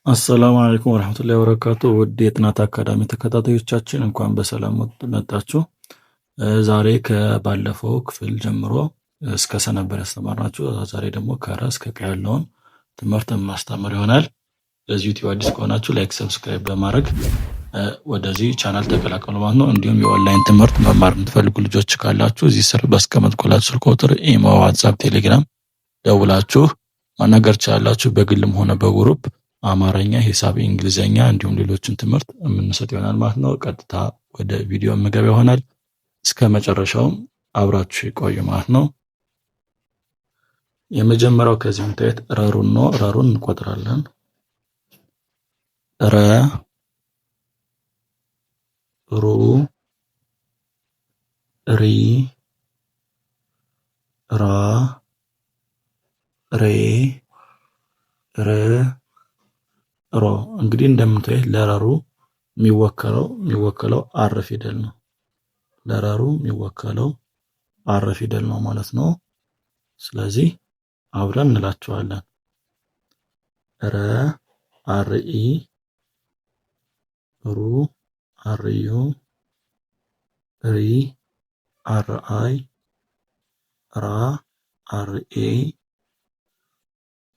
السلام عليكم ورحمة الله وبركاته። ውድ የጥናት አካዳሚ ተከታታዮቻችን እንኳን በሰላም መጣችሁ። ዛሬ ከባለፈው ክፍል ጀምሮ እስከ ሰ ነበር ያስተማርናችሁ። ዛሬ ደግሞ ከረ እስከ ቀ ያለውን ትምህርት የማስተምር ይሆናል። ለዚህ ዩቲዩብ አዲስ ከሆናችሁ like፣ subscribe በማድረግ ወደዚህ ቻናል ተቀላቀሉ ማለት ነው። እንዲሁም የኦንላይን ትምህርት መማር የምትፈልጉ ልጆች ካላችሁ እዚህ ስር ባስቀመጥኩላችሁ ስልክ ቁጥር ኢሞ፣ ዋትሳፕ፣ ቴሌግራም ደውላችሁ ማናገር ትችላላችሁ። በግልም ሆነ በ group አማርኛ፣ ሂሳብ፣ እንግሊዘኛ እንዲሁም ሌሎችን ትምህርት የምንሰጥ ይሆናል ማለት ነው። ቀጥታ ወደ ቪዲዮ የምገባ ይሆናል። እስከ መጨረሻውም አብራችሁ ይቆዩ ማለት ነው። የመጀመሪያው ከዚህ የምታዩት ረሩን ነው። ረሩን እንቆጥራለን። ረ፣ ሩ፣ ሪ፣ ራ፣ ሬ፣ ር፣ ሮ። እንግዲህ እንደምታዩት ለረሩ የሚወከለው R ፊደል ነው። ለረሩ የሚወከለው R ፊደል ነው ማለት ነው። ስለዚህ አብረን እንላቸዋለን። ረ R E፣ ሩ R U፣ ሪ R I፣ ራ R A፣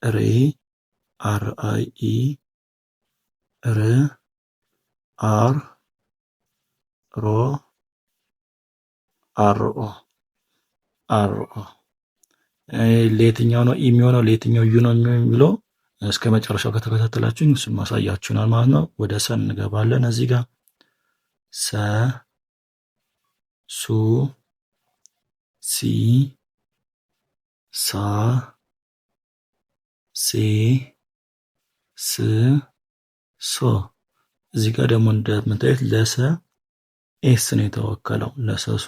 ሬ R I E፣ ር R፣ ሮ R O R O። ለየትኛው ነው E የሚሆነው ለየትኛው U ነው የሚለው እስከ መጨረሻው ከተከታተላችሁኝ እሱን ማሳያችሁናል ማለት ነው። ወደ ሰ እንገባለን። እዚህ ጋር ሰ፣ ሱ፣ ሲ፣ ሳ፣ ሴ፣ ስ፣ ሶ። እዚህ ጋር ደግሞ እንደምታዩት ለሰ S ነው የተወከለው። ለሰሱ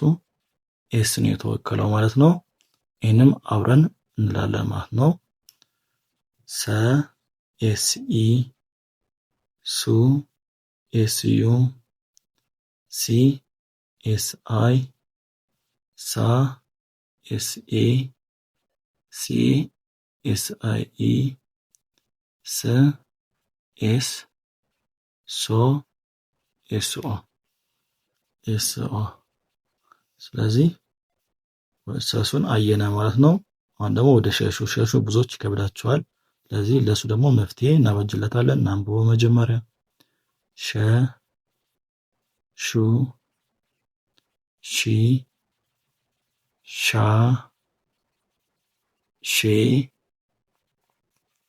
S ነው የተወከለው ማለት ነው። ይህንም አብረን እንላለን ማለት ነው። ሰ S E፣ ሱ S U፣ ሲ S I፣ ሳ S A፣ ሴ S I E፣ ስ S፣ ሶ S O S O። ስለዚህ ሰሱን አየነ ማለት ነው። አሁን ደግሞ ወደ ሸሹ። ሸሹ ብዙዎች ይከብዳቸዋል። ስለዚህ ለሱ ደግሞ መፍትሄ እናበጅለታለን። እናንብቦ መጀመሪያ ሸ፣ ሹ፣ ሺ፣ ሻ፣ ሼ፣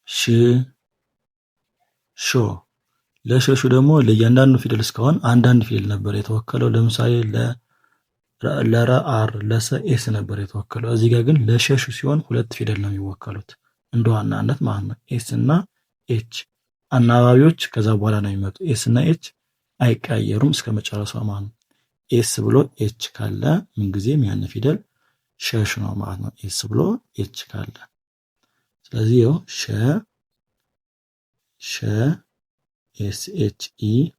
ሽ፣ ሾ። ለሸሹ ደግሞ ለእያንዳንዱ ፊደል እስካሁን አንዳንድ ፊደል ነበር የተወከለው። ለምሳሌ ለረ R፣ ለሰ S ነበር የተወከለው። እዚህ ጋር ግን ለሸሹ ሲሆን ሁለት ፊደል ነው የሚወከሉት እንደ ዋናነት ማለት ነው። S እና H አናባቢዎች ከዛ በኋላ ነው የሚመጡ። S እና H አይቀያየሩም እስከ መጨረሻው ማለት ነው። S ብሎ H ካለ ምንጊዜም ያን ፊደል ሸሽ ነው ማለት ነው። S ብሎ H ካለ ስለዚህ ይኸው ሸ፣ ሸ S H E፣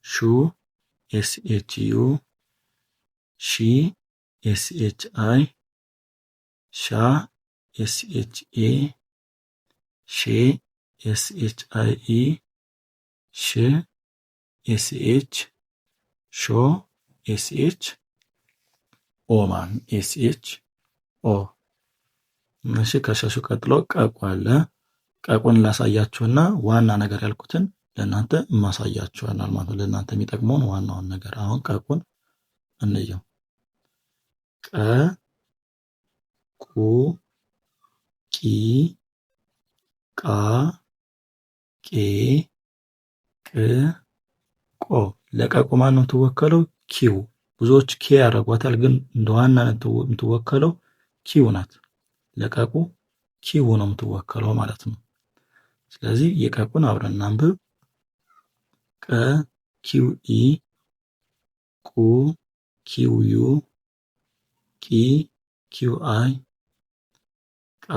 ሹ S H U፣ ሺ S H I፣ ሻ S H A፣ ሼ S H I E፣ ሽ S H፣ ሾ S H O ማን S H O። እሺ ከሸሹ ቀጥሎ ቀቁ አለ። ቀቁን ላሳያችሁና ዋና ነገር ያልኩትን ለእናንተ የማሳያችሁ ይሆናል ማለት ነው። ለእናንተ የሚጠቅመውን ዋናውን ነገር አሁን ቀቁን እንየው። ቀ፣ ቁ፣ ቂ፣ ቃ፣ ቄ፣ ቅ፣ ቆ። ለቀቁ ማን ነው የምትወከለው? Q። ብዙዎች K ያደርጓታል፣ ግን እንደ ዋናነት የምትወከለው Q ናት። ለቀቁ Q ነው የምትወከለው ማለት ነው። ስለዚህ የቀቁን አብረን እናንብብ። ቀ Q E፣ ቁ Q U፣ ቂ Q I፣ ቃ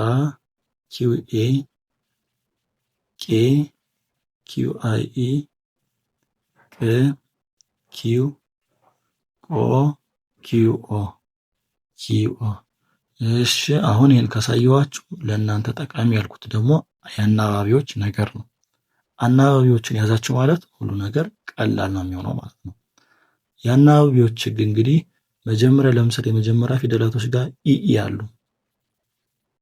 Q A፣ ቄ Q I E፣ ቅ Q፣ ቆ Q O Q O። እሺ አሁን ይህን ካሳየኋችሁ ለእናንተ ጠቃሚ ያልኩት ደግሞ የአናባቢዎች ነገር ነው። አናባቢዎችን ያዛችሁ ማለት ሁሉ ነገር ቀላል ነው የሚሆነው ማለት ነው። የአናባቢዎች ህግ እንግዲህ መጀመሪያ ለምሳሌ የመጀመሪያ ፊደላቶች ጋር E E አሉ።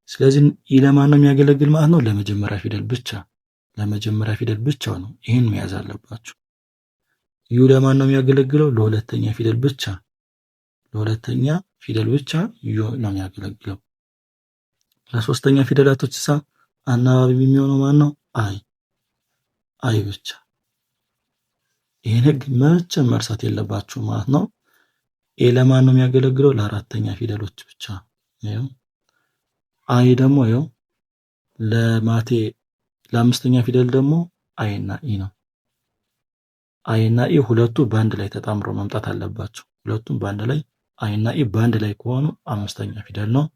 ስለዚህ E ለማን ነው የሚያገለግል ማለት ነው? ለመጀመሪያ ፊደል ብቻ፣ ለመጀመሪያ ፊደል ብቻ ነው። ይህን መያዝ አለባችሁ። U ለማን ነው የሚያገለግለው? ለሁለተኛ ፊደል ብቻ፣ ለሁለተኛ ፊደል ብቻ U ነው የሚያገለግለው። ለሶስተኛ ፊደላቶች ሳ አናባቢ የሚሆነው ማን ነው? I፣ I ብቻ። ይህን ህግ መቼም መርሳት የለባችሁ ማለት ነው። A ለማን ነው የሚያገለግለው? ለአራተኛ ፊደሎች ብቻ። ይኸው I ደግሞ ይኸው ለማቴ ለአምስተኛ ፊደል ደግሞ I እና E ነው። I እና E ሁለቱ በአንድ ላይ ተጣምሮ መምጣት አለባቸው። ሁለቱም በአንድ ላይ I እና E በአንድ ላይ ከሆኑ አምስተኛ ፊደል ነው።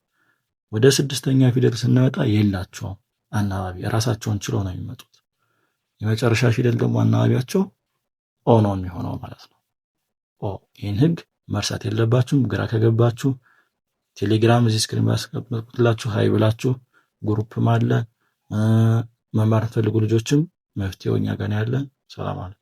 ወደ ስድስተኛ ፊደል ስንመጣ የላቸውም አናባቢ፣ ራሳቸውን ችሎ ነው የሚመጡት። የመጨረሻ ፊደል ደግሞ አናባቢያቸው O ነው የሚሆነው ማለት ነው። ኦ። ይህን ህግ መርሳት የለባችሁም። ግራ ከገባችሁ ቴሌግራም እዚህ screen ባስቀመጥኩላችሁ hi ብላችሁ group ም አለ። መማር ትፈልጉ ልጆችም መፍትሄው እኛ ጋር ያለ። ሰላም አለ።